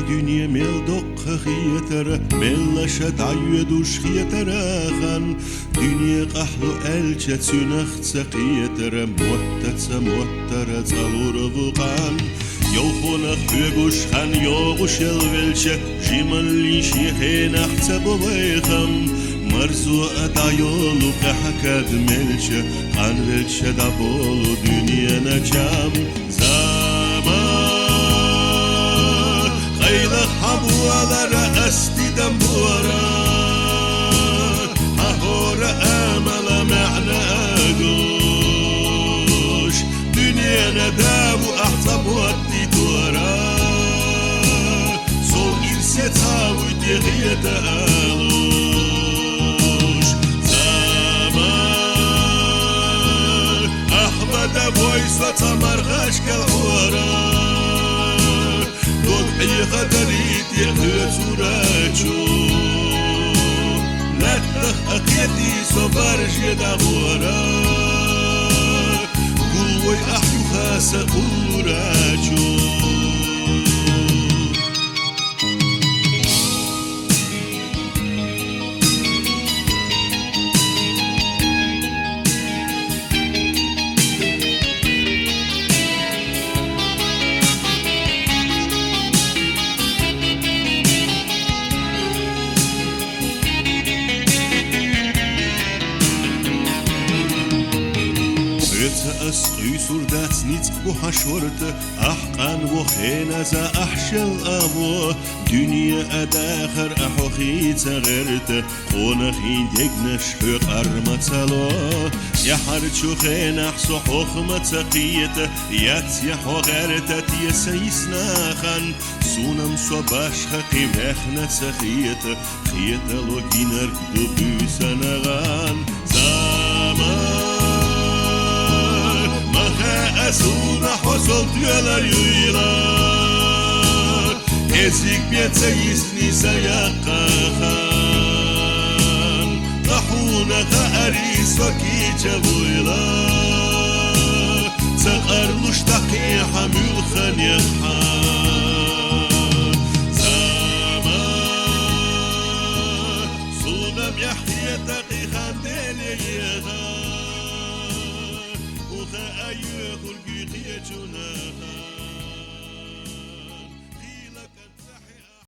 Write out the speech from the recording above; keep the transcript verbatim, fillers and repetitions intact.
Дуьне мел доккха хетара, меллаша дӀайоьдуш хетара хан. Дуьне къахьлу аьлча, цуьнах ца кхетара, мотта ца моттара цӀалур ву къан. Йовхонах хьоьгуш хан йогӀушел велча, жималлин шен хенахь ца бо вай хам. Марзо а дӀайолу къаьхьа кад мелча, къанвелча дӀаболу дуьненан чам. Зама, къайлах хьан болара ас дидам бора, хьан хӀора амала маьӀна агуш, дуьненан да ву ахь цхьа мотт дитора. Со ирсе ца вуй те хета алуш, зама, Ахьмада вой со цхьа мархашкал хьора. Дог хьеха дарий те хьоьцурачу. Лаьттах а кхетий со барже дагӀора. Гул вай ахь юха са уллурачу. Оьца ас къуьйсур дац, ницкъ бу хьан шорта, ахь къан во хеназа ахь шел а во, дуьне а дахар а хьо хийца гӀерта, къонахий дегнаш хьоькъар ма ца ло. ТӀаьхьарчу хенахь со хьох ма ца кхета, яц я хьо гӀерта те са йисна хан, суна-м со башха кхин ваьхна ца хета, хетало гинарг ду буьйсанна гӀан. Зама, ма хаьа суна хьо сол тоьлар юйла, кӀезиг бен ца йисни са яккха хан. Ткъа хьуна хаарий со кийча вуйла, ца къарлуш дӀакхехьа муьлхханехь хьан. Зама, суна мехь хета кхин хан Деле еха, хӀун хаьа йоьхург юй кхечунах.